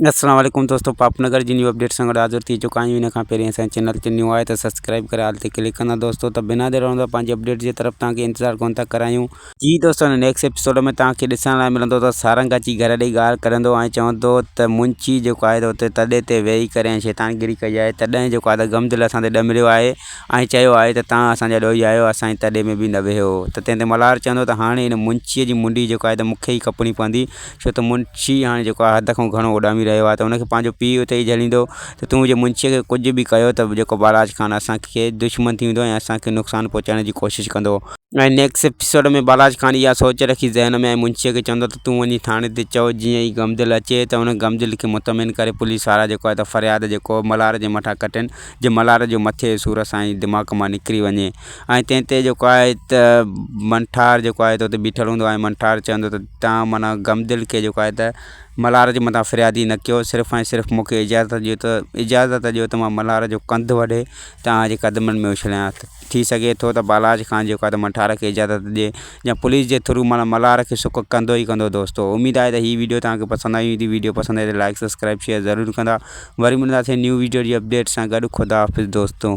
السلام عليڪم دوستو پاپ نگر جي نيو اپڊيٽ سان گڏ حاضر ٿي چڪا آهيون ان کان پهرين اسان چينل تي نيو آهي ته سبسڪرائب ڪري آل تي ڪلڪ ڪندا دوستو ته بنا دير رهندو پنهنجي اپڊيٽ جي طرف توهان کي انتظار ڪون ٿا ڪرايون. جي دوستو هن نيڪسٽ ايپيسوڊ ۾ توهان کي ڏسڻ لاء ملندو ته سارنگ اچي گهر ڏي ڳالهه ڪرندو ۽ چوندو ته منشي جيڪو آهي ته اتي تڏي تي ويهي ڪري ۽ شيطان گيري ڪئي آهي تڏهن جيڪو آهي ته غم دل اسان تي ڏمريو آهي ۽ چيو آهي ته توهان اسان جا ڏوهي آهيو اسان جي تڏي ۾ به نه ويهو ته تنهن تي ملهار چوندو ته هاڻي هن منشي جي منڊي جيڪو آهي ته مون کي ئي ڪپڻي پوندي ڇو ته منشي هاڻي جيڪو آهي حد کان گهڻو اڏامي رهيو آهي ته ان کي پنهنجو پيء اتي ئي جهليندو ته تون جي منشيء کي ڪجهه به ڪيو ته جيڪو بالاچ خان اسان کي دشمن ٿي ويندو ۽ اسان کي نقصان پهچائڻ جي ڪوشش ڪندو. ۽ نيڪسٽ ايپيسوڊ ۾ بالاچ خان اها سوچ رکي ذهن ۾ ۽ منشيء کي چوندو ته تون وڃي ٿاڻي تي چئو جيئن ئي غمدل اچي ته ان غمدل کي مطمئن ڪري پوليس وارا جيڪو آهي ته فرياد جيڪو ملهار جي مٿان ڪٽين جي ملهار جو مٿي جو سور اسان جي دماغ مان نڪري وڃي ۽ تنهن تي جيڪو آهي ته منٺار جيڪو آهي ته اتي بيٺل هوندو آهي منٺار چوندو ته تان معنيٰ غمدل کي جيڪو آهي ته ملهار جي مٿان فريادي نه ڪيو صرف ۽ صرف مون کي اجازت ڏيو ته اجازت ڏيو ته مان ملهار جو ڪنڌ وڍي توهان جي قدمن ۾ اڇلايان ته ٿي سگهي ٿو ته بالاچ خان جيڪو آهي ته منٺار کي اجازت ڏي يا پوليس جي ٿرو معنيٰ ملهار کي سڪ ڪندو ئي ڪندو دوستو اميد آهي ته هي ويڊيو توهان کي پسند آئي هوندي ويڊيو پسند آئي ته لائڪ سبسڪرائب شيئر ضرور ڪندا وري ملنداسين نيو ويڊيو جي اپڊيٽ سان گڏ خدا حافظ دوستو.